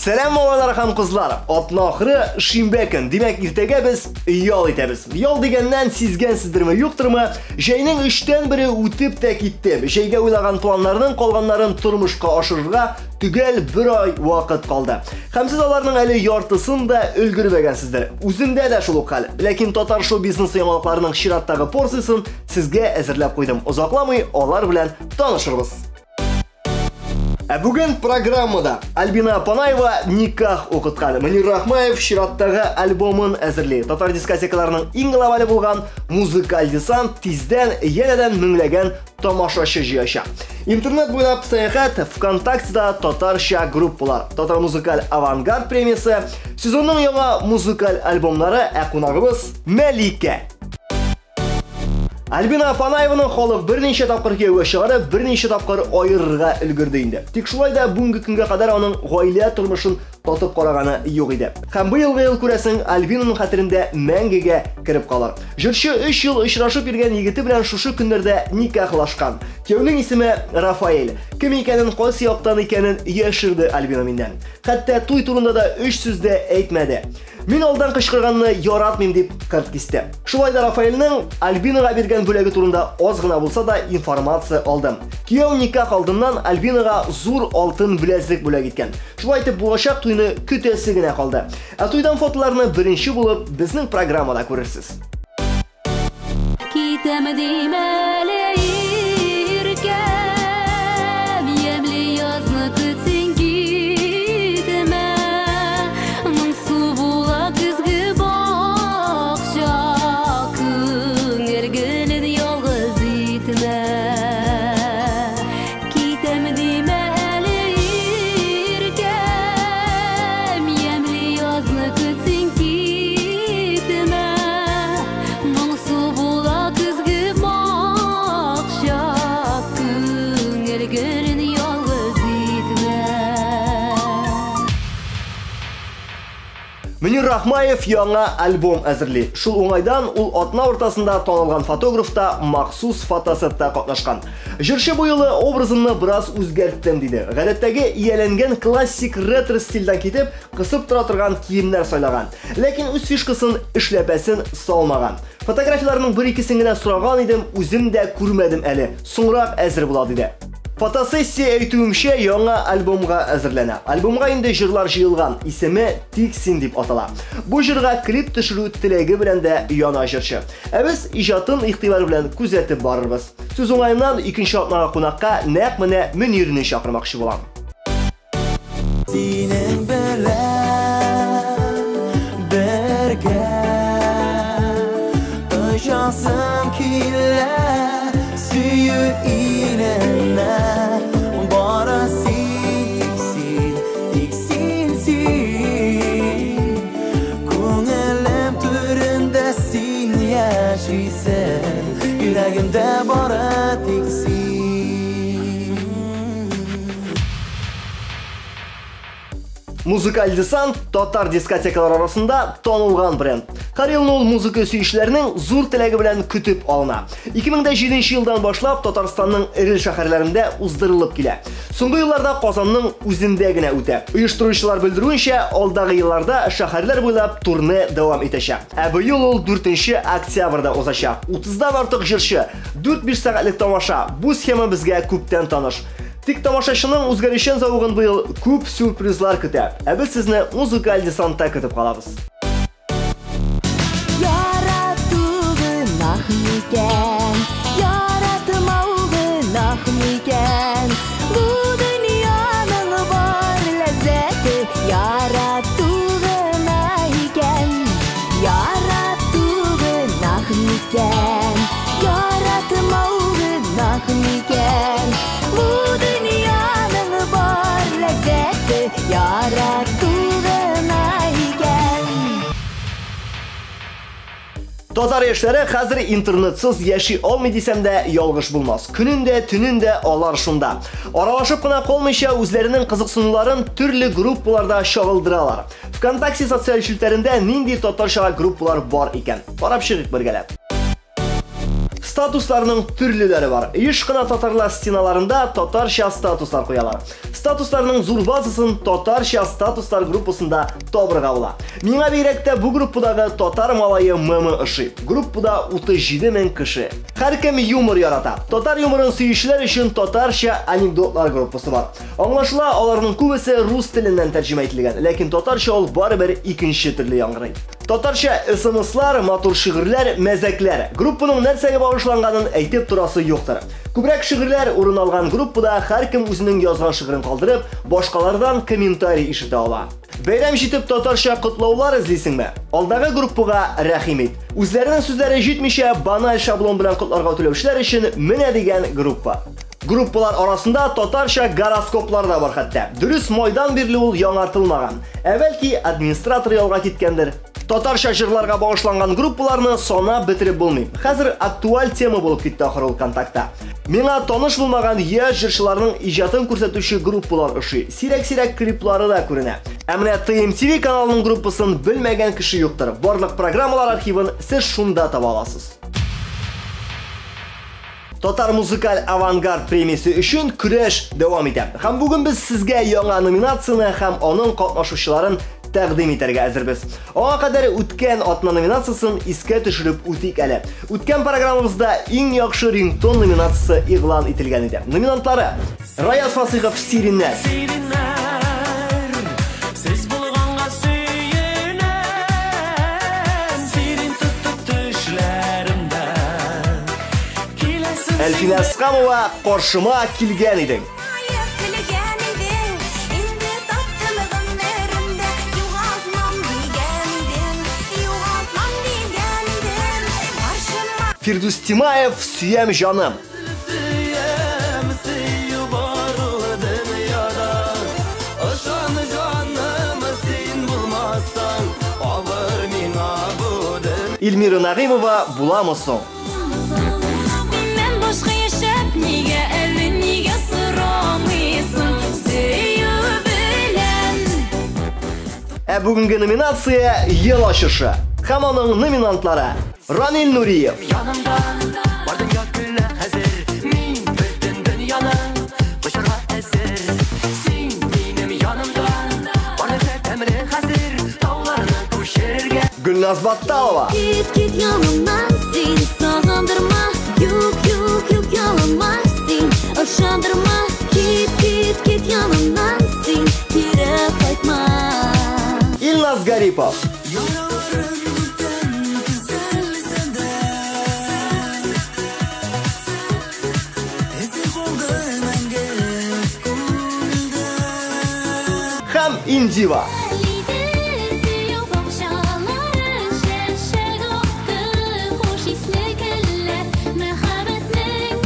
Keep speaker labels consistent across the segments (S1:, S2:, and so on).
S1: Сәлам, малайлар һәм кызлар! Атна ахыры, шимбә көн. Димәк, иртәгә без ял итәбез. Ял дигәннән сизгәнсездерме, юктырмы, җәйнең өчтән бере үтеп тә китте. Җәйгә уйлаган планнарның калганнарын тормышка ашырырга төгәл бер ай вакыт калды. Һәм сез аларның әле яртысын да өлгермәгәнсездер. Үземдә дә шул ук хәл. Ләкин татар шоу-бизнесы яңалыкларының чираттагы порциясен сезгә әзерләп куйдым. Озакламый алар белән танышырбыз. Ә бүген программада Альбина Апанаева никах укыткан. Мөнир Рахмаев чираттагы альбомын әзерли. Татар дискотекаларының иң глобале булган музыкаль десант тиздән янәдән меңләгән тамашачы җыячак. Интернет буйлап сәяхәт, ВКонтактеда татарча группалар, Татар музыкаль авангард премиясе, сезонның яңа музыкаль альбомнары, ә кунагыбыз Мәликә. Альбина Апанаеваны халык берничә тапкыр кияүгә чыгарып, берничә тапкыр аерырга өлгерде инде. Тик шулай да бүгенге көнгә кадәр аның гаилә тормышын татып караганы юк иде. Һәм быелгы ел, күрәсең, Альбинаның хәтерендә мәңгегә кереп калыр. Җырчы 3 ел очрашып йөргән егете белән шушы көннәрдә никахлашкан. Кияүнең исеме Рафаэль. Кем икәнен, кайсы яктан икәнен яшерде Альбина миннән. Хәтта туй турында да өч сүз дә әйтмәде. Мин алдан кычкырганны яратмыйм, дип кырт кисте. Шулай да Рафаэльнең Альбинага биргән бүләге турында аз гына булса да информация алдым. Кияү никах алдыннан Альбинага зур алтын беләзек бүләк иткән. Шулай итеп, булачак туйны көтәсе генә калды. Ә туйдан фотоларны беренче булып безнең программада күрерсез.
S2: Китәм дим әле, иркәм, ямьле язны көтсен, китмә. Моңсу була көзге бакча, күңел гөлен ялгыз итмә. Китәм дим әле, иркәм, ямьле язны көтсен, китмә. Моңсу була көзге бакча, күңел гөлен ялгыз итмә.
S1: Мөнир Рахмаев яңа альбом әзерли. Шул уңайдан ул атна уртасында танылган фотографта махсус фотосетта катнашкан. Җырчы бу юлы образымны бераз үзгәрттем диде. Гадәттәге ияләнгән классик ретро стильдән китеп, кысып тора торган киемнәр сайлаган. Ләкин үз фишкасын, эшләпәсен салмаган. Фотографияләрнең бер икесен генә сораган идем, үзем дә күрмәдем әле. Соңрак әзер була диде. Фотосессия, әйтүемчә, яңа альбомга әзерләнә. Альбомга инде җырлар җыелган, исеме Тик син дип атала. Бу җырга клип төшерү теләге белән дә яна җырчы. Ә без иҗатын игътибар белән күзәтеп барырбыз. Сүз уңаеннан, икенче атнага кунакка нәкъ менә Мөнирне чакырмакчы булам.
S3: Синең белән бергә очасым килә сөю иленә. Бары син, тик син, тик син, син. Күңелем түрендә син яшисең, йөрәгемдә бары тик син.
S1: Музыкаль десант татар дискотекалары арасында танылган бренд. Һәр елны ул музыка сөючеләрнең зур теләге белән көтеп алына. 2007 елдан башлап Татарстанның эре шәһәрләрендә уздырылып килә. Соңгы елларда Казанның үзендә генә үтә. Оештыручылар белдерүенчә, алдагы елларда шәһәрләр буйлап турне дәвам итәчәк. Ә быел ул 4 октябрьдә узачак. 30-дан артык җырчы, 4-5 сәгатьлек тамаша. Бу схема безгә күптән таныш. Тик тамашачының үзгәрүчән зәвыгын быел күп сюрпризлар көтә. Ә без сезне музыкаль десантта көтеп калабыз.
S2: Ярату гөнаһ микән, яратмау гөнаһ микән? Бу дөньяның бар ләззәте ярату гына икән. Ярату гөнаһ микән, яратмау гөнаһ микән? Бу дөньяның бар ләззәте ярату гына икән.
S1: Татар яшьләре хәзер интернетсыз яши алмый дисәм дә ялгыш булмас. Көнен дә, төнен дә алар шунда. Аралашып кына калмыйча, үзләренең кызыксынуларын төрле группаларда чагылдыралар. ВКонтакте социаль челтәрендә нинди татарча группалар бар икән? Карап чыгыйк бергәләп. Статусларның төрлеләре бар. Еш кына татарлар стеналарында татарча статуслар куялар. Статусларның зур базасын татарча статуслар группасында табырга була. Миңа бигрәк тә бу группадагы татар малае мемы ошый. Группада 37 мең кеше. Һәркем юмор ярата. Татар юморын сөючеләр өчен татарча анекдотлар группасы бар. Аңлашыла, аларның күбесе рус теленнән тәрҗемә ителгән, ләкин татарча ул барыбер икенче төрле яңгырый. Татарча СМСлар, матур шигырьләр, мәзәкләр. Группаның нәрсәгә багышланганын әйтеп торасы юктыр. Күбрәк шигырьләр урын алган группада һәркем үзенең язган шигырен калдырып, башкалардан комментарий ишетә ала. Бәйрәм җитеп татарча котлаулар эзлисеңме? Алдагы группага рәхим ит. Үзләренең сүзләре җитмичә баналь шаблон белән котларга теләүчеләр өчен менә дигән группа. Группалар арасында татарча гороскоплар да бар хәтта. Дөрес, майдан бирле ул яңартылмаган. Ә бәлки администратор ялга киткәндер. Татарча җырларга багышланган группаларны санап бетереп булмый. Хәзер актуаль тема булып китте ахры ул ВКонтакта. Миңа таныш булмаган яшь җырчыларның иҗатын күрсәтүче группалар ошый. Сирәк-сирәк клиплары да күренә. Ә менә TMTV каналының группасын белмәгән кеше юктыр. Барлык программалар архивын сез шунда таба аласыз. Татар музыкаль авангард премиясе өчен көрәш дәвам итә. Һәм бүген без сезгә яңа номинацияне һәм аның катнашучыларын тәкъдим итәргә әзербез. Аңа кадәр үткән атна номинациясын искә төшереп үтик әле. Үткән программабызда иң яхшы рингтон номинациясе игълан ителгән иде. Номинантлары: Раяз Фасыйхов Сириннәр,
S3: Сириннәр, сез булганга сөенәм, сирин тотып төшләремдә. Киләсең
S1: Әлфинә Әсхамова Каршыма килгән идең.
S2: Аяк килгән идең, инде таптым гомеремдә, югалтмам дигән идең, югалтмам дигән идең, каршыма
S1: Фирдүс Тимаев Сөям җаным.
S3: Сөям, сөю бар ул дөньяда. Ышан җаным, син булмасаң, авыр миңа бу дөнья.
S1: Эльмира Нәгыймова Буламы соң?
S2: Синнән башка яшәп, нигә әле нигә сорамыйсың? Сөю белән.
S1: Ә бүгенге номинация Ел ачышы. Һәм аның номинантлары: Ранил Нуриев,
S3: Янымда бар дөнья көлә хәзер, мин бөтен дөньяны кочарга әзер. Син минем янымда, бар нәрсә тәмле хәзер, тауларны күчерергә.
S1: Гөлназ Батталова,
S2: Кит, кит янымнан син, сагындырма. Юк, юк, юк яныма син, ышандырма. Кит, кит, кит янымнан син, кире кайтма.
S1: Илназ Гарипов,
S3: Яраларым бүтән төзәлсә дә, эзе калды мәңге күңелдә.
S1: һәм Индива.
S2: Иде сөю бакчалары чәчәк атты, хуш исле гөлләр, мәхәббәтнең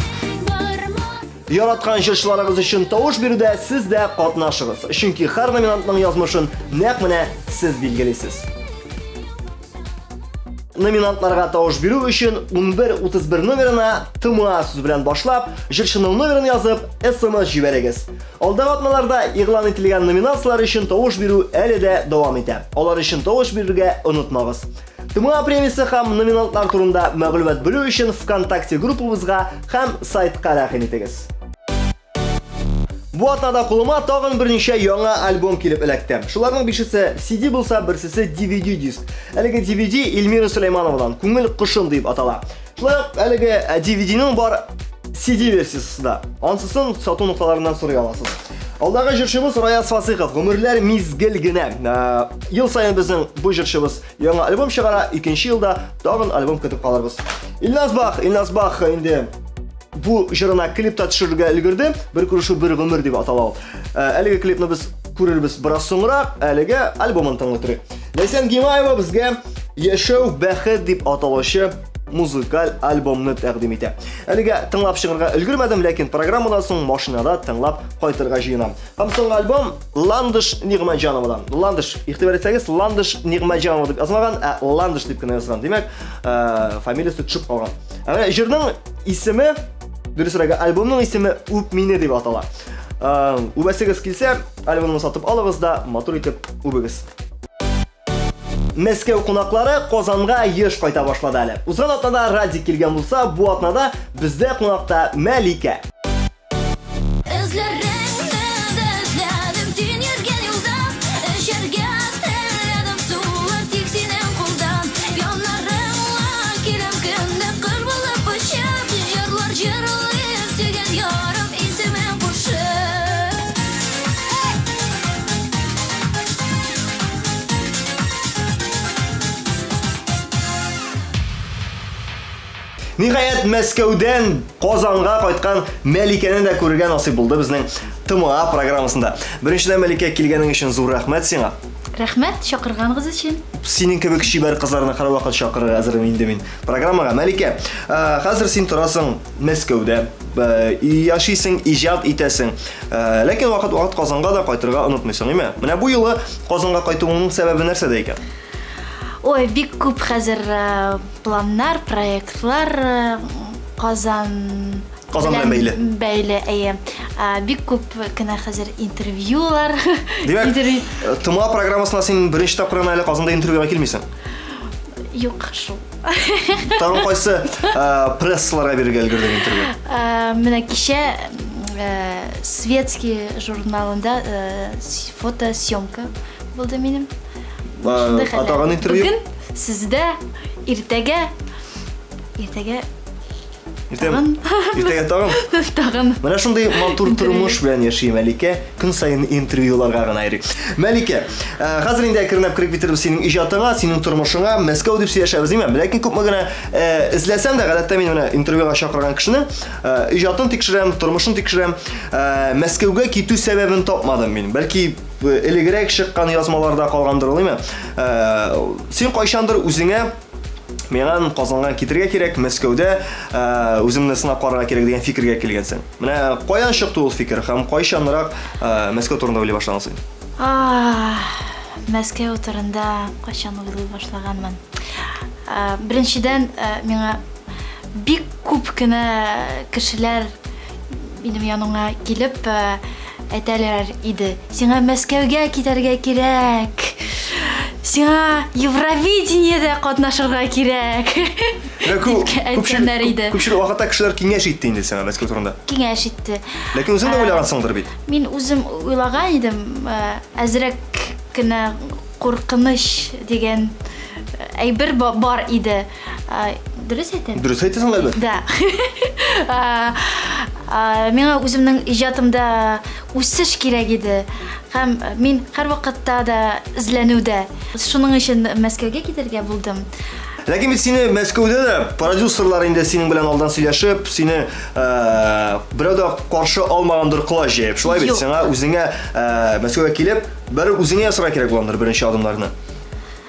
S2: бармас.
S1: Яраткан җырчыларыгыз өчен тавыш бирүдә сез дә катнашыгыз. Чөнки һәр номинантның язмышын нәкъ менә сез билгелисез. Номинантларга тавыш бирү өчен 1131 номерына ТМА сүз белән башлап, җырчының номерын язып, СМС җибәрегез. Алдагы атналарда игълан ителгән номинацияләр өчен тавыш бирү әле дә дәвам итә. Алар өчен тавыш бирергә онытмагыз. ТМА премиясе һәм номинантлар турында мәгълүмат белү өчен ВКонтакте группабызга һәм сайтка рәхим итегез. Бу атнада кулыма тагын берничә яңа альбом килеп эләкте. Шуларның бишесе CD булса, берсесе DVD диск. Әлеге DVD Эльмира Сөләймановадан Күңел кошым дип атала. Шулай ук әлеге DVD-ның бар CD версиясе дә. Ансысын сату нокталарыннан сорый аласыз. Алдагы җырчыбыз Раяз Фасыйхов Гомерләр мизгел генә. Ел саен безнең бу җырчыбыз яңа альбом чыгара, икенче елда тагын альбом көтеп калырбыз. Илназ Бах, Илназ Бах инде бу җырына клип та төшерергә өлгерде. Бер күрешү бер гомер дип атала ул. Әлеге клипны без күрербез бераз соңрак, әлеге альбомын тыңлап торыйк. Ләйсән Гимаева безгә Яшәү бәхет дип аталучы музыкаль альбомны тәкъдим итә. Әлегә тыңлап чыгарга өлгермәдем, ләкин программадан соң машинада тыңлап кайтырга җыенам. Һәм соңгы альбом Ландыш Нигъмәтҗановадан. Ландыш, игътибар итсәгез, Ландыш Нигъмәтҗанова дип язмаган, ә Ландыш дип кенә язган. Димәк, фамилиясе төшеп калган. Ә менә җырның исеме, дөресрәге, альбомның исеме Үп мине дип атала. Үбәсегез килсә, альбомны сатып алыгыз да матур итеп үбегез. Мәскәү кунаклары Казанга еш кайта башлады әле. Узган атнада Радик килгән булса, бу атнада бездә кунакта Мәликә.
S2: Эзләреңне дә
S1: Ниһаять, Мәскәүдән Казанга кайткан Мәликәне дә күрергә насыйп булды безнең ТМА программасында. Беренчедән, Мәликә, килгәнең өчен зур рәхмәт сиңа.
S4: Рәхмәт чакырганыгыз өчен.
S1: Синең кебек чибәр кызларны һәрвакыт чакырырга әзермен инде мин программага. Мәликә, хәзер син торасың Мәскәүдә, яшисең, иҗат итәсең. Ләкин вакыт-вакыт Казанга да кайтырга онытмыйсың, име? Менә бу юлы Казанга кайтуыңның сәбәбе нәрсәдә икән?
S4: Ой, бик күп хәзер планнар, проектлар Казан
S1: Казан белән бәйле.
S4: Бәйле, әйе. Бик күп кенә хәзер интервьюлар.
S1: Димәк, ТМА программасына син беренче тапкыр гына әле Казанда интервьюга килмисең?
S4: Юк, шул.
S1: Тагын кайсы прессаларга бирергә өлгердең интервью?
S4: Менә кичә Светский журналында фотосъемка булды минем.
S1: Ә тагын интервью?
S4: Бүген сездә, иртәгә
S1: Тагын. Иртәгә тагын.
S4: Тагын.
S1: Менә шундый матур тормыш белән яши Мәликә. Көн саен интервьюларга гына йөри. Мәликә, хәзер инде әкренләп кереп китербез синең иҗатыңа, синең тормышыңа. Мәскәү дип сөйләшәбез, димә. Ләкин күпме генә эзләсәм дә, гадәттә мин менә интервьюга чакырган кешене иҗатын тикшерәм, тормышын тикшерәм. Мәскәүгә китү сәбәбен тапмадым мин. Бәлки элегрәк чыккан язмаларда калгандыр ул, димә. Син кайчандыр үзеңә миңа Казанга китергә кирәк, Мәскәүдә үземне сынап карарга кирәк дигән фикергә килгәнсең. Менә каян чыкты ул фикер һәм кайчанрак Мәскәү турында уйлый башладың син?
S4: Мәскәү турында кайчан уйлый башлаганмын? Беренчедән, миңа бик күп кенә кешеләр минем яныма килеп әйтәләр иде. Сиңа Мәскәүгә китәргә кирәк. Сиңа Евровидениедә катнашырга кирәк.
S1: Әйткәннәр иде. Күпчелек вакытта кешеләр киңәш итте инде сиңа Мәскәү турында.
S4: Киңәш итте.
S1: Ләкин үзең дә уйлагансыңдыр бит.
S4: Мин үзем уйлаган идем, әзрәк кенә куркыныч дигән әйбер бар иде. Дөрес әйтәм?
S1: Дөрес әйтәсең, әлбәттә.
S4: Да. Миңа үземнең иҗатымда үсеш кирәк иде. Һәм мин һәрвакытта да эзләнүдә. Шуның өчен Мәскәүгә китәргә булдым.
S1: Ләкин бит сине Мәскәүдә дә продюсерлар инде синең белән алдан сөйләшеп, сине берәү дә каршы алмагандыр колач җәеп. Шулай бит, сиңа үзеңә Мәскәүгә килеп, бер үзеңә ясарга кирәк булгандыр беренче адымнарны.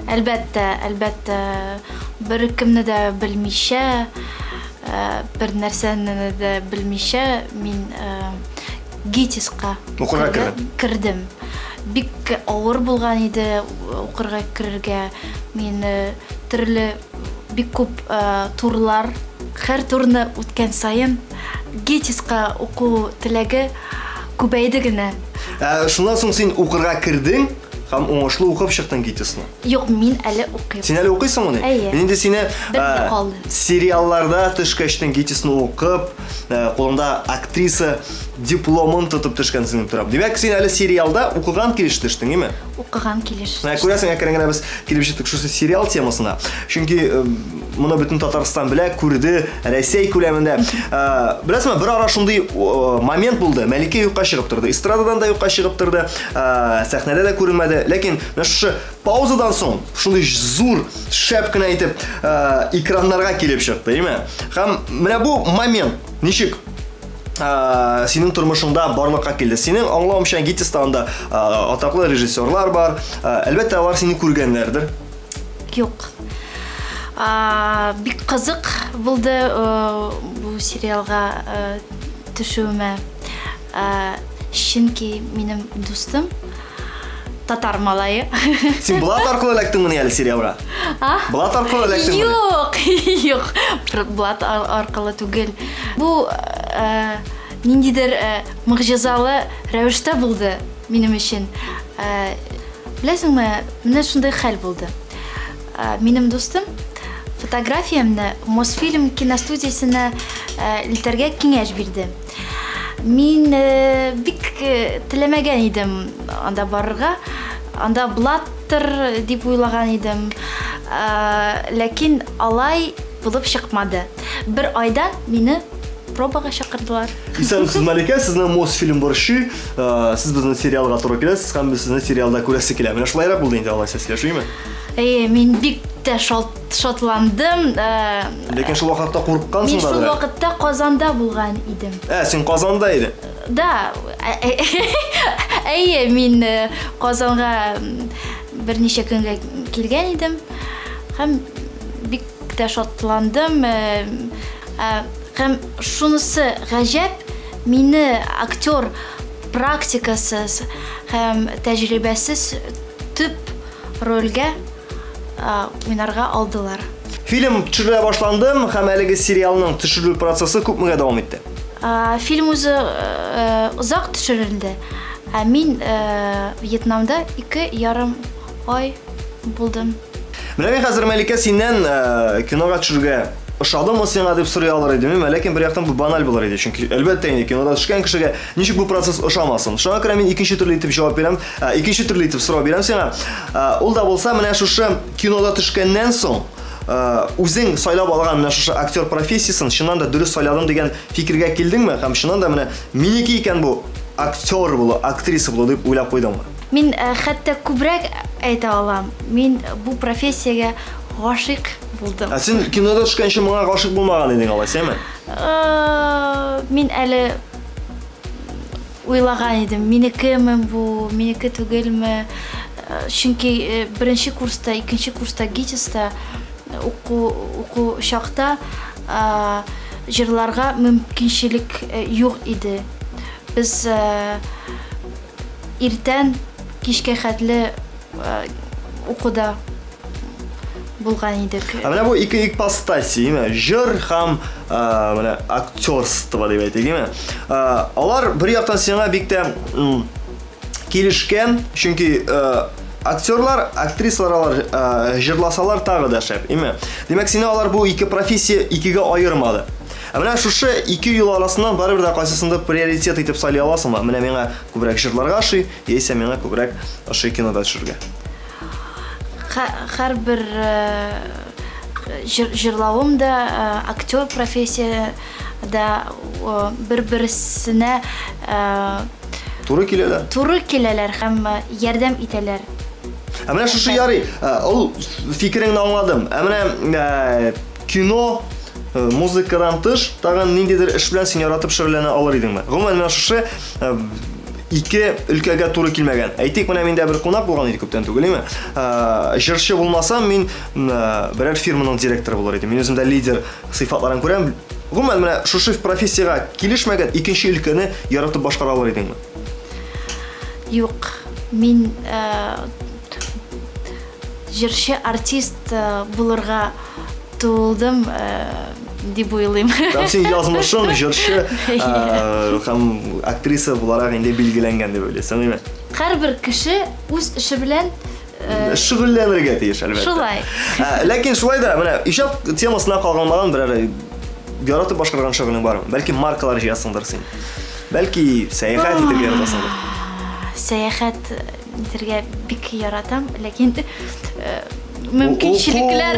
S4: Әлбәттә, әлбәттә, бер кемне дә белмичә, бер нәрсәне дә белмичә мин ГИТИСка
S1: укырга
S4: кердем. Бик авыр булган иде укырга керергә. Мин төрле бик күп турлар, һәр турны үткән саен ГИТИСка уку теләге күбәйде генә.
S1: Шуннан соң син укырга кердең һәм уңышлы укып чыктың ГИТИСны.
S4: Юк, мин әле укыйм.
S1: Син әле укыйсыңмыни?
S4: Әйе.
S1: Мин инде сине сериалларда төшкәчтен ГИТИСны укып, кулыңда актриса дипломын тотып төшкәнсең дип торам. Димәк, син әле сериалда укыган килеш төштең, име?
S4: Укыган килеш.
S1: Менә күрәсең, әкрен генә без килеп җиттек шушы сериал темасына. Чөнки моны бөтен Татарстан белә, күрде, Рәсәй күләмендә. Беләсеңме, бер ара шундый момент булды. Мәликә юкка чыгып торды. Эстрададан да юкка чыгып торды, сәхнәдә дә күренмәде. Ләкин менә шушы паузадан соң шундый зур, шәп кенә итеп экраннарга килеп чыкты, әйме? Һәм менә бу момент ничек синең тормышыңда барлыкка килде? Синең аңлавымча, ГИТИСта анда атаклы режиссерлар бар. Әлбәттә, алар сине күргәннәрдер.
S4: Юк. Бик кызык булды бу сериалга төшүемә. Чөнки минем дустым татар малае.
S1: Син Булат аркылы эләктеңмени әле сериалга?
S4: А?
S1: Булат аркылы эләктеңмени?
S4: Юк, юк. Булат аркылы түгел. Бу ниндидер могҗизалы рәвештә булды минем өчен. Беләсеңме, менә шундый хәл булды. Минем дустым фотографиямне Мосфильм киностудиясенә илтәргә киңәш бирде. Мин бик теләмәгән идем анда барырга. Анда Блаттер дип уйлаган идем. Ләкин алай булып чыкмады. Бер айдан мине пробага чакырдылар.
S1: Исәнмесез, Мәликә, сезне Мосфильм борчый. Сез безнең сериалга туры киләсез һәм без сезне сериалда күрәсе килә. Менә шулайрак булды инде алайса сөйләшүме?
S4: Әйе, мин бик тә шатландым.
S1: Ләкин шул вакытта курыккансың
S4: да. Мин шул вакытта Казанда булган идем.
S1: Син Казанда идең?
S4: Да. Әйе, мин Казанга берничә көнгә килгән идем. Һәм бик тә шатландым. Һәм шунысы гаҗәп, мине актер практикасыз һәм тәҗрибәсез төп рольгә уйнарга алдылар.
S1: Фильм төшерелә башланды һәм әлеге сериалның төшерелү процессы күпмегә дәвам итте?
S4: Фильм үзе озак төшерелде. Ә мин Вьетнамда 2,5 ай булдым.
S1: Менә мин хәзер, Мәликә, синнән кинога төшергә ошадымы сиңа дип сорый алыр идем, ләкин бер яктан бу баналь булыр иде, чөнки әлбәттә инде кинода төшкән кешегә ничек бу процесс ошамасын. Шуңа күрә мин икенче төрле итеп җавап бирәм, икенче төрле итеп сорау бирәм сиңа. Ул да булса, менә шушы кинода төшкәннән соң үзең сайлап алган менә шушы актер профессиясен чыннан да дөрес сайладым дигән фикергә килдеңме? Һәм чыннан да менә минеке икән бу актер булу, актриса булу дип уйлап куйдыңмы?
S4: Мин хәтта күбрәк әйтә алам. Мин бу профессиягә гашыйк булдым.
S1: Ә син кинода төшкәнче моңа гашыйк булмаган идең алай, сәме?
S4: Мин әле уйлаган идем, минекеме бу, минеке түгелме? Чөнки беренче курста, икенче курста ГИТИСта уку чакта җырларга мөмкинчелек юк иде. Без иртән кичкә хәтле укуда булган идек.
S1: Ә менә бу ике ипостась, име? Җыр һәм менә актерство дип әйтик, име? Алар бер яктан сиңа бик тә килешкән, чөнки актерлар, актрисалар алар җырласалар тагы да шәп, име? Димәк, сине алар бу ике профессия икегә аермады. Ә менә шушы ике юл арасыннан барыбер дә кайсысында приоритет итеп сайлый аласыңмы? Менә миңа күбрәк җырларга ошый, яисә миңа күбрәк ошый кинода төшергә.
S4: Һәрбер җырлавым да, актер профессия да бер-берсенә
S1: туры киләләр.
S4: Туры киләләр һәм ярдәм итәләр.
S1: Ә менә шушы ярый, ул фикереңне аңладым. Ә менә кино, музыкадан тыш, тагын ниндидер эш белән син яратып шөгыльләнә алыр идеңме? Гомумән, менә шушы ике өлкәгә туры килмәгән. Әйтик, менә миндә бер кунак булган иде күптән түгел, име? Җырчы булмасам, мин берәр фирманың директоры булыр идем. Мин үземдә лидер сыйфатларын күрәм. Гомумән, менә шушы профессиягә килешмәгән икенче өлкәне яратып башкара алыр идеңме?
S4: Юк, мин җырчы, артист булырга туылдым дип уйлыйм.
S1: Һәм син язмышың җырчы һәм актриса буларак инде билгеләнгән дип уйлыйсың, әйме?
S4: Һәрбер кеше үз эше белән
S1: шөгыльләнергә тиеш, әлбәттә.
S4: Шулай.
S1: Ләкин шулай да менә иҗат темасына кагылмаган берәр яратып башкарган шөгылең бармы? Бәлки маркалар җыясыңдыр син. Бәлки сәяхәт итәргә яратасыңдыр.
S4: Сәяхәт итәргә бик яратам, ләкин мөмкинчелекләр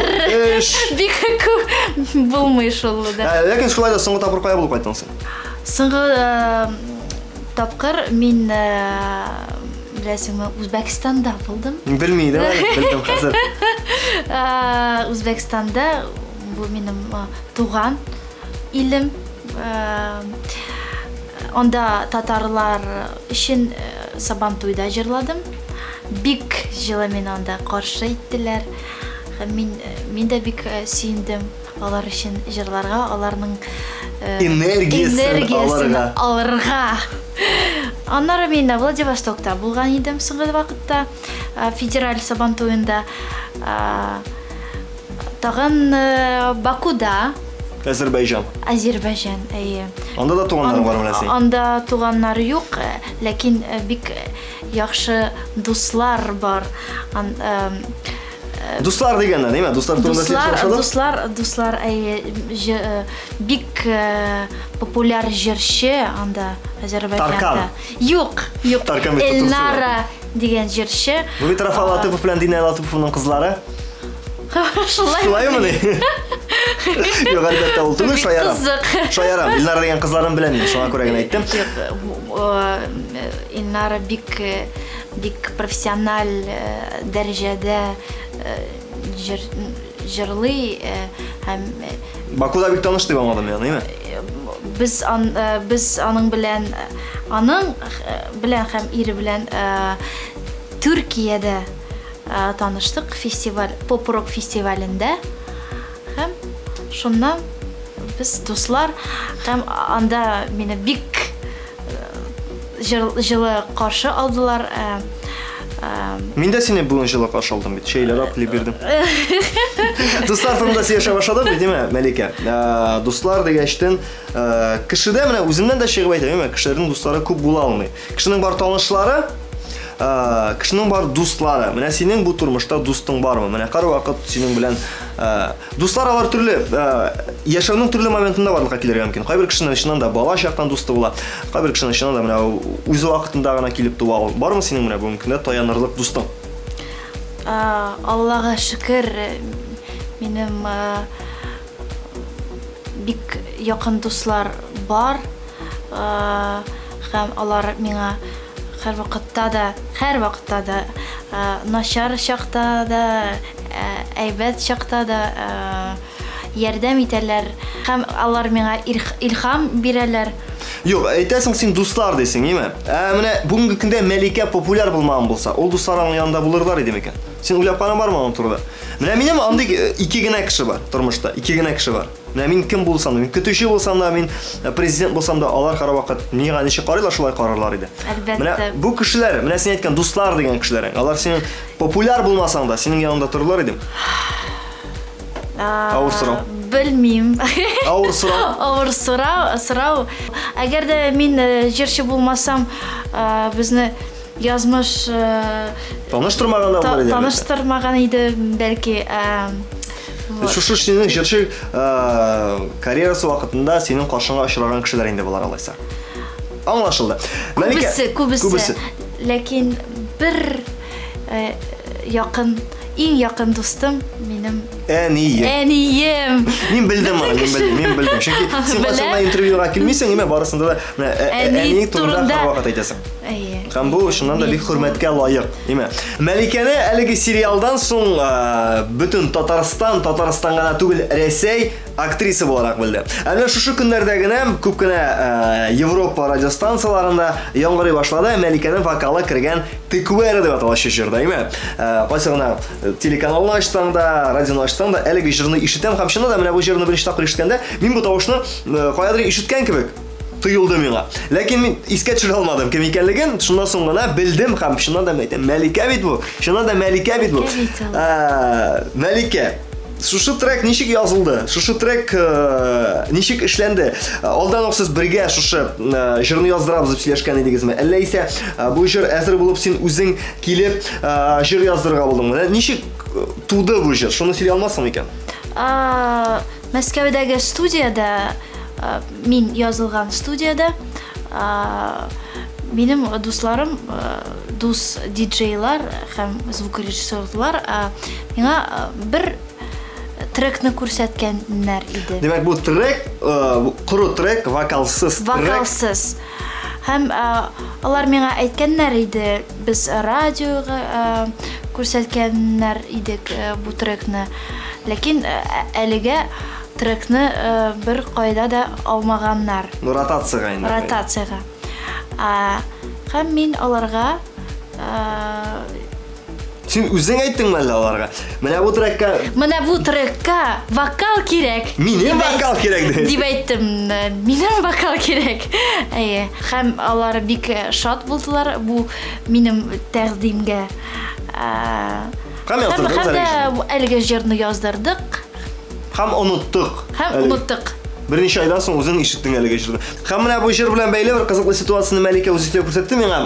S4: бик күп булмый шул да.
S1: Ләкин шулай да соңгы тапкыр кая булып кайттың син?
S4: Соңгы тапкыр мин, беләсеңме, Үзбәкстанда булдым.
S1: Белми идем әле, белдем хәзер.
S4: Үзбәкстанда бу минем туган илем. Анда татарлар өчен Сабантуйда җырладым. Бик җылы мине анда каршы иттеләр. Һәм мин дә бик сөендем алар өчен җырларга, аларның
S1: энергиясен
S4: алырга. Аннары мин Владивостокта булган идем соңгы вакытта, федераль Сабантуенда. Тагын Бакуда.
S1: Азербайҗан.
S4: Азербайҗан, әйе.
S1: Анда да туганнарың бар менә синең?
S4: Анда туганнар юк, ләкин бик яхшы дуслар бар.
S1: Дуслар дигәннән, әйме? Дуслар турында син шашадың?
S4: Дуслар, әйе, бик популяр җырчы анда Азербайҗанда.
S1: Таркан.
S4: Юк, юк. Эльнара дигән җырчы.
S1: Бу бит Рафал Латыпов белән Динә Латыпованың кызлары.
S4: Шулаймыни?
S1: Юк, әлбәттә, ул түгел, шаярам. Шаярам. Эльнара дигән кызларын беләм мин, шуңа күрә генә әйттем.
S4: Эльнара бик бик профессиональ дәрәҗәдә җырлый һәм
S1: Бакуда бик таныш дип аңладым мин, әйме?
S4: Без ан, без аның белән аның белән һәм ире белән Төркиядә таныштык фестиваль поп-рок фестивалендә һәм шуннан без дуслар һәм анда мине бик җылы каршы алдылар.
S1: Мин дә сине бүген җылы каршы алдым бит. Чәйләр алып килеп бирдем. Дуслар турында сөйләшә башладык бит, димә, Мәликә. Дуслар дигәчтен, кешедә менә үземнән дә чыгып әйтәм, димә, кешеләрнең дуслары күп була алмый. Кешенең бар танышлары, кешенең бар дуслары. Менә синең бу тормышта дустың бармы? Менә һәрвакыт синең белән дуслар алар төрле, яшәүнең төрле моментында барлыкка килергә мөмкин. Кайбер кешенең чыннан да бала чактан дусты була, кайбер кешенең чыннан да менә үз вакытында гына килеп туа ул. Бармы синең менә бүгенге көндә таянырлык дустың?
S4: Аллага шөкер, минем бик якын дуслар бар. Һәм алар миңа һәрвакытта да, һәрвакытта да, начар чакта да, әйбәт чакта да ярдәм итәләр. Һәм алар миңа илһам бирәләр.
S1: Юк, әйтәсең син дуслар дисең, әйме? Ә менә бүгенге көндә Мәликә популяр булмаган булса, ул дуслар аның янында булырлар иде микән? Син уйлап караган бармы аның турында? Менә минем андый ике генә кеше бар тормышта, ике генә кеше бар. Менә мин кем булсам да, мин көтүче булсам да, мин президент булсам да, алар һәрвакыт миңа ничек карыйлар, шулай карарлар иде.
S4: Әлбәттә.
S1: Менә бу кешеләр, менә син әйткән дуслар дигән кешеләрең, алар синең популяр булмасаң да, синең яныңда торырлар иде. Авыр сорау.
S4: Белмим.
S1: Авыр сорау.
S4: Авыр сорау, сорау. Әгәр дә мин җырчы булмасам, безне язмыш
S1: таныштырмаган да булыр иде.
S4: Таныштырмаган иде, бәлки.
S1: Шушы синең җырчы карьерасы вакытында синең каршыңа очраган кешеләр инде болар алайса. Аңлашылды.
S4: Күбесе, күбесе. Ләкин бер якын, иң якын дустым минем
S1: әнием.
S4: Әнием.
S1: Мин белдем моны, мин белдем, мин белдем. Чөнки син кайчан интервьюга килмисең, имә барысында да менә әни турында һәрвакыт әйтәсең.
S4: Әйе.
S1: Һәм бу чыннан да бик хөрмәткә лаек, имә. Мәликәне әлеге сериалдан соң бөтен Татарстан, Татарстан гына түгел, Рәсәй актриса буларак белде. Ә менә шушы көннәрдә генә күп кенә Европа радиостанцияларында яңгырый башлады Мәликәнең вокалы кергән Теквера дип аталучы җыр да, әйме? Кайсы гына телеканалны ачсаң да, радионы ачсаң да, әлеге җырны ишетәм һәм чыннан да менә бу җырны беренче тапкыр ишеткәндә, мин бу тавышны каядыр ишеткән кебек тоелды миңа. Ләкин мин искә төшерә алмадым кем икәнлеген. Шуннан соң гына белдем һәм чыннан да әйтәм, Мәликә бит бу. Чыннан да Мәликә бит бу. Мәликә, шушы трек ничек язылды? Шушы трек ничек эшләнде? Алдан ук сез бергә шушы җырны яздырабыз дип сөйләшкән идегезме? Әллә исә бу җыр әзер булып син үзең килеп җыр яздырырга булдыңмы? Ничек туды бу җыр? Шуны сөйли алмассың микән?
S4: Мәскәүдәге студиядә, мин язылган студиядә, минем дусларым, дус диджейлар һәм звукорежиссерлар миңа бер трекны күрсәткәннәр иде.
S1: Димәк, бу трек, коры трек, вокалсыз трек.
S4: Вокалсыз. Һәм алар миңа әйткәннәр иде, без радиога күрсәткәннәр идек бу трекны. Ләкин әлегә трекны бер кайда да алмаганнар.
S1: Ну, ротациягә инде.
S4: Ротациягә. Һәм мин аларга
S1: Син үзең әйттеңме әллә аларга? Менә бу трекка
S4: Менә бу трекка вокал кирәк.
S1: Минем вокал кирәк дип.
S4: Дип әйттем. Минем вокал кирәк. Әйе. Һәм алар бик шат булдылар бу минем тәкъдимгә.
S1: Һәм яздырдыгыз
S4: Һәм
S1: әлеге җырны.
S4: әлеге җырны яздырдык.
S1: Һәм оныттык.
S4: Һәм оныттык.
S1: Берничә айдан соң үзең ишеттең әлеге җырны. Һәм менә бу җыр белән бәйле бер кызыклы ситуацияне Мәликә үзе сөйләп күрсәтте миңа.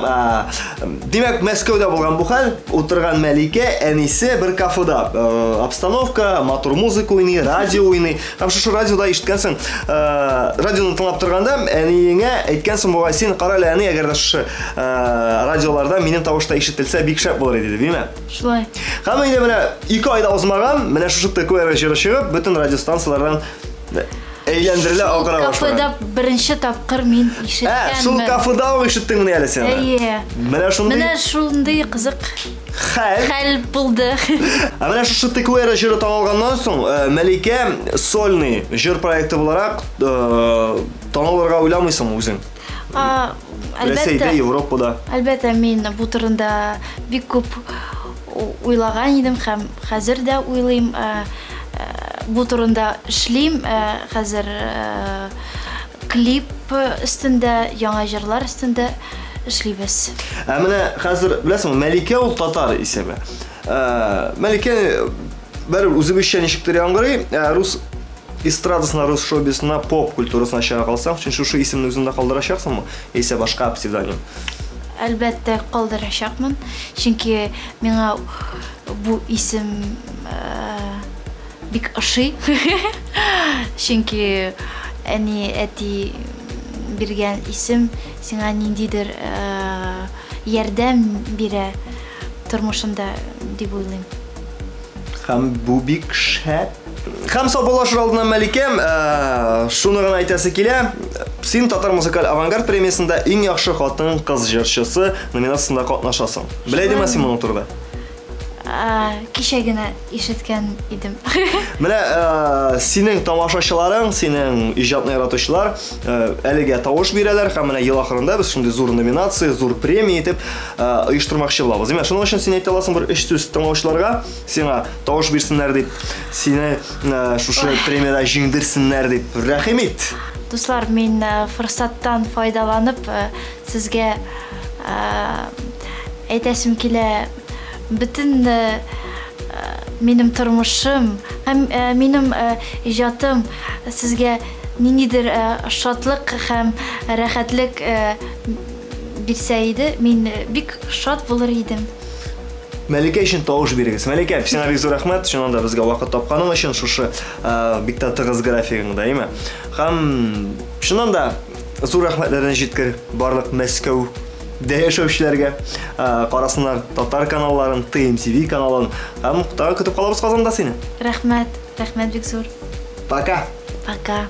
S1: Димәк, Мәскәүдә булган бу хәл, утырган Мәликә әнисе бер кафеда. Обстановка, матур музыка уйный, радио уйный. Һәм шушы радиода ишеткәнсең, радионы тыңлап торганда әниеңә әйткәнсең бугай, син кара әле, әни, әгәр дә шушы радиоларда минем тавыш та ишетелсә, бик шәп булыр иде, димме?
S4: Шулай.
S1: Һәм инде менә 2 айда узмаган, менә шушы ТКР җыры чыгып, бөтен радиостанцияләрдән Әйләндерелә, акыра башлаган.
S4: Кафеда беренче тапкыр мин ишеткәнмен.
S1: Ә, шул кафеда ук ишеттеңмени әле син?
S4: Әйе.
S1: Менә шундый.
S4: Менә шундый кызык
S1: хәл.
S4: Хәл булды.
S1: Ә менә шушы Текуэра җыры танылганнан соң, Мәликә сольный җыр проекты буларак танылырга уйламыйсыңмы үзең?
S4: Әлбәттә.
S1: Рәсәйдә, Европада.
S4: Әлбәттә, мин бу турында бик күп уйлаган идем һәм хәзер дә уйлыйм. Бу турында эшлим. Хәзер клип өстендә, яңа җырлар өстендә эшлибез.
S1: Ә менә хәзер, беләсеңме, Мәликә ул татар исеме. Мәликә бәрібір үзебезчә ничектер яңгырый, рус эстрадасына, рус шоу-бизнесына, поп культурасына чыга калсаң, син шушы исемне үзеңдә калдырачаксыңмы, яисә башка псевдоним?
S4: Әлбәттә, калдырачакмын, чөнки миңа бу исем бик ошый. Чөнки әни, әти биргән исем сиңа ниндидер ярдәм бирә тормышында дип уйлыйм.
S1: Һәм бу бик шәп. Һәм саубуллашыр алдыннан, Мәликәм, шуны гына әйтәсе килә. Син Татар музыкаль авангард премиясендә иң яхшы хатын-кыз җырчысы номинациясендә катнашасың. Белә идеңме син моның турында?
S4: Кичә генә ишеткән идем.
S1: Менә синең тамашачыларың, синең иҗатны яратучылар әлегә тавыш бирәләр һәм менә ел ахырында без шундый зур номинация, зур премия итеп оештырмакчы булабыз. Димәк, шуның өчен син әйтә аласың бер өч сүз тыңлаучыларга, сиңа тавыш бирсеннәр дип, сине шушы премиядә җиңдерсеннәр дип. Рәхим ит.
S4: Дуслар, мин форсаттан файдаланып сезгә әйтәсем килә, бөтен минем тормышым һәм минем иҗатым сезгә ниндидер шатлык һәм рәхәтлек бирсә иде, мин бик шат булыр идем.
S1: Мәликә өчен тавыш бирегез. Мәликә, сиңа бик зур рәхмәт, чыннан да безгә вакыт тапканың өчен шушы бик тә тыгыз графигыңда, әйме? Һәм чыннан да зур рәхмәтләрне җиткер барлык Мәскәү дә яшәүчеләргә. Карасыннар татар каналларын, TMTV каналын. Һәм тагы көтеп калабыз Казанда сине.
S4: Рәхмәт, рәхмәт бик зур.
S1: Пока.
S4: Пока.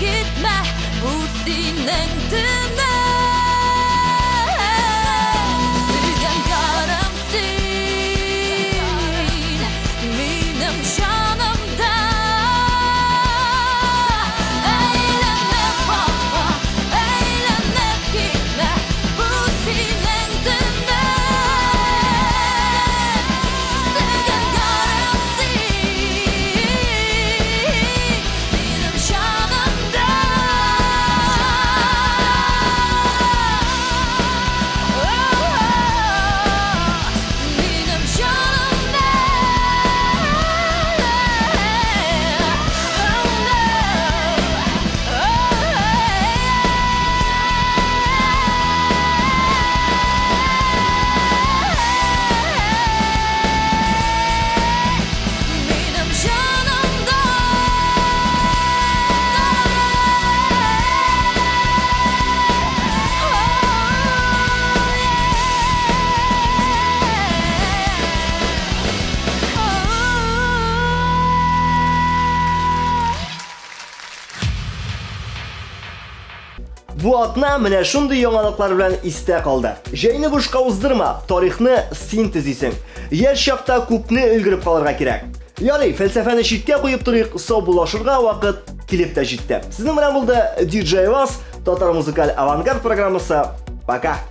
S2: Gitme, bu senin tüne. Sevgen yarım sen.
S1: Бу атна менә шундый яңалыклар белән истә калды. Җәйне бушка уздырма, тарихны син төзисең. Яшь чакта күпне өлгереп калырга кирәк. Ярый, фәлсәфәне читкә куеп торыйк, саубуллашырга вакыт килеп тә җитте. Сезнең белән булды DJ Вас, татар музыкаль авангард программасы. Пока!